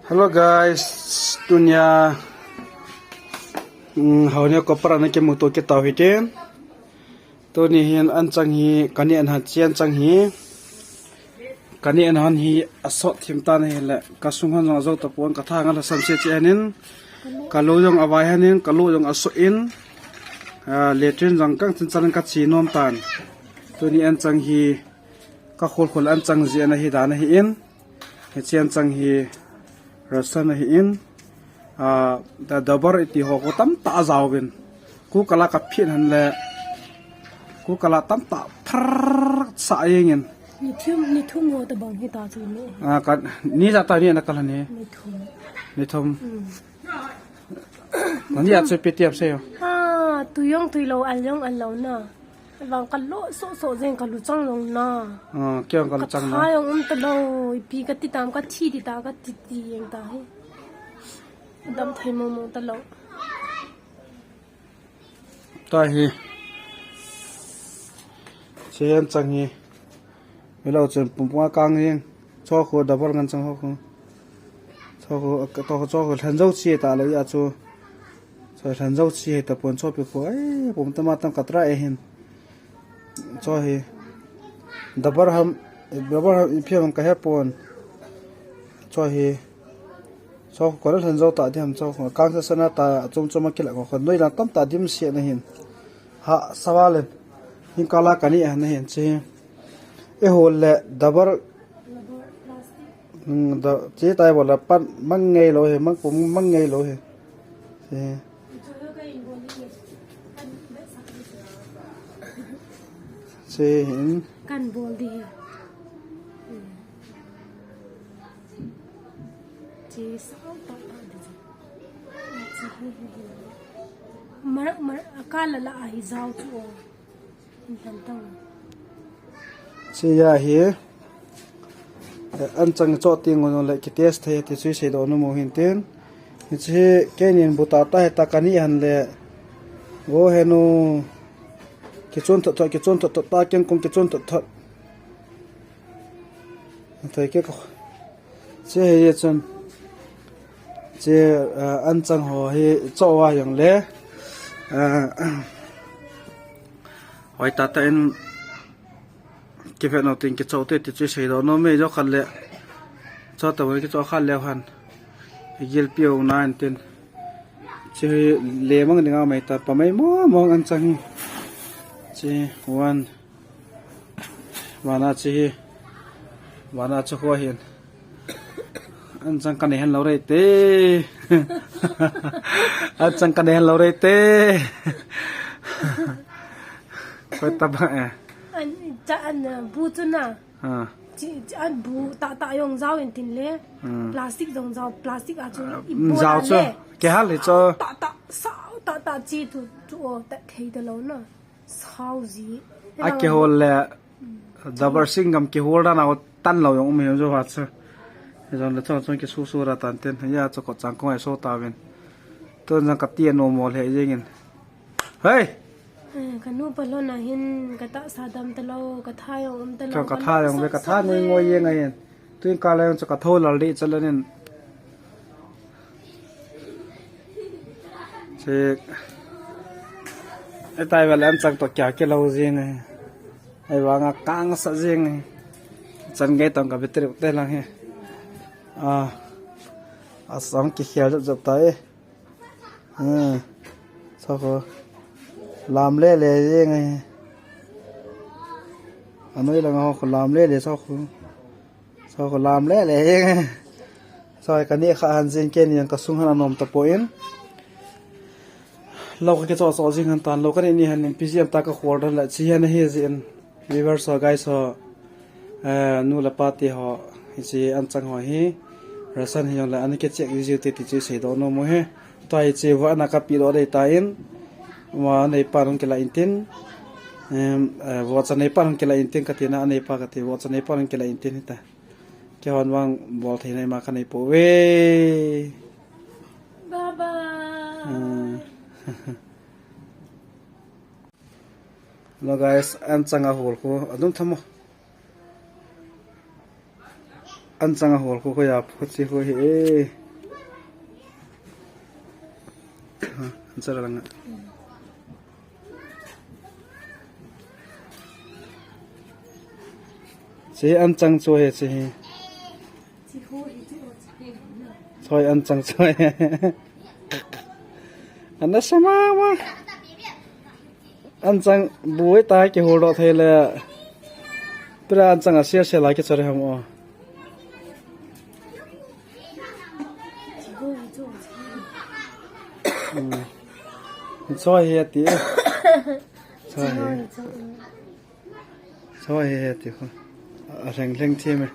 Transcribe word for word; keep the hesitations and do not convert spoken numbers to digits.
Hello guys, tunia um, haunia kopara na kimuto kitau hitin. Tuni hin anchang hi kani an hat chi anchang hi. Kani an han hi asot thim tan hile kasung han jong ajo tapon katha ngal sam se chi anin. Kalu jong avai hanin, kalu jong aso in. Uh, letrin jong kang chin chan kachi nom tan. Tuni anchang hi kakhol khol anchang ji ana hi dan ahi in. Hichi anchang hi rasan ahi in. Ah, da dabar iti ho ko tamtah ajaovin. Ku kala kaphin han le. Ku kala tamtah phar sa yengin. Ni thum, ni thum ho tabang hita chu ni. Ah, ka, ni ja ta ni na kala ni. Ni thum. Ni thum. Hmm. Nani a chu pi tiap se yo. Ha, tu yong tu lo, al yong al lo na. Vang ka lo so so jeng ka lu chang long na. Ah, kya ka lu chang na. Ka tha yong um ta lo, ipi ka ti tam ka thi ti ta ka ti ti yeng ta hi. Dam thai mo mo ta lo. Ta hi. Chen chang hi. Milo chen pum pum a kang jeng. Cho ko double ngan chang ho ko. Cho ko, to ko cho ko hlan jo chi ta lo ya chu. Cho hlan jo chi he ta pon cho pi ko. Eh, pum ta ma tam ka tra e hin. Cho hi. Double ham, double ham i phiam ka he pon. Cho hi. Cho ko hlan jo ta di ham cho ko. Kang sa sana ta chom chom a kila ko. Noi lang tam ta dim si na hin. Ha, sawalin. Hin kala kani a na hin chi. E hol le double. Hmm, da, chi tai bola pan mang ngei lo he, mang pum mang ngei lo he. Chi. Chi hin. Kan bol di he. Chi sao ta ta di. Chi hi hi hi. Mar, mar, akala la ahi jao chu o. Chi ya hi. Eh, anchang cho ti ngon le ki test thei ti chui sei do no mo hin tin. Hi chi kenin buta ta he ta kani han le. Go he no. Ki chun thot thot, ki chun thot thot, ta keng kong ki chun thot thot. Thei ke ko. Chi hi chun. Chi, eh, anchang ho hi cho wa yang le. Eh, Hoi ta ta in kivet no tin kicho te ti chu sei do no me jo khat le. Cho ta wei kicho khat le han. Gil piu na an tin. Chi le mang ding a mai ta pa mai mo mo anchang hi. Chi one. Vana chi hi. Vana chu ho hin. Anchang ka nei hen lo rei te. Anchang ka nei hen lo rei te. Koi ta ba e. An cha an bu chu na. Ha. Chi, chi an bu ta ta yong jao in tin le. Hmm. Plastic jong jao, plastic a chu i bu jao chu. Ke hal hi chu. Ta ta sao ta ta chi tu tu o ta thei ta lo na. Sao ji. A kihol le. Dabar sing gam kihol dan a tan lo yong um hi jo ha chu. Jong le chong chong ki su su ra tan ten. Ya chu ko chang ko ai so ta ven. Tun jang ka ti no mo le jeng in. Hei! Eh, ka nu pa lo na hin ka ta sa dam ta lo, ka tha yong um ta lo. Ka tha yong ve ka tha ngoi ngoi jeng a hin. Tuin ka le chu ka tho lal di chal nin. Chik. Etai vel anchang to kya ke lo jing e. Ei vang a kang sa jing e. Chan gei tong ka bitri te lang he. Ah. Asam ki khel jap jap ta e. Hmm. Sao ko. Lam le le jing e. Anoi lang ho ko lam le le sao ko. Sao ko lam le le. Sao ka ni kha han jin ke ni ka sung han anom ta po in. Lo ka ke cho cho jing han tan lo ka ni ni han in P G M ta ka khol dan la chi han hi jin. Viewers ho, guys ho. Eh, nu le pa te ho, hichi anchang ho hi. Rasan hi jong le an ke chek ji te ti chi sei do no mo he. Tua hi chi va na ka pi do dei ta in. Wa nei pa nung ke la in tin. Em, eh, wa cha nei pa nung ke la in tin ka ti na nei pa ka ti wa cha nei pa nung ke la in tin hi ta. Kei hon vang bol thei nai ma ka nei po ve. Bye bye. Ah. Hello guys, anchang a hol ko adum thamo. Anchang ahol khu khu ya, khu chi khu hi e. Ha, anchang langa. Chi anchang chu he chi hi. Choi anchang choi. Ana sama ma. Anchang buai ta kihol doh thei le. Tura anchang a sia sia la kichare ham o. Hmm. Choi he ti. Choi he. Choi he he ti khu. A reng leng thi me.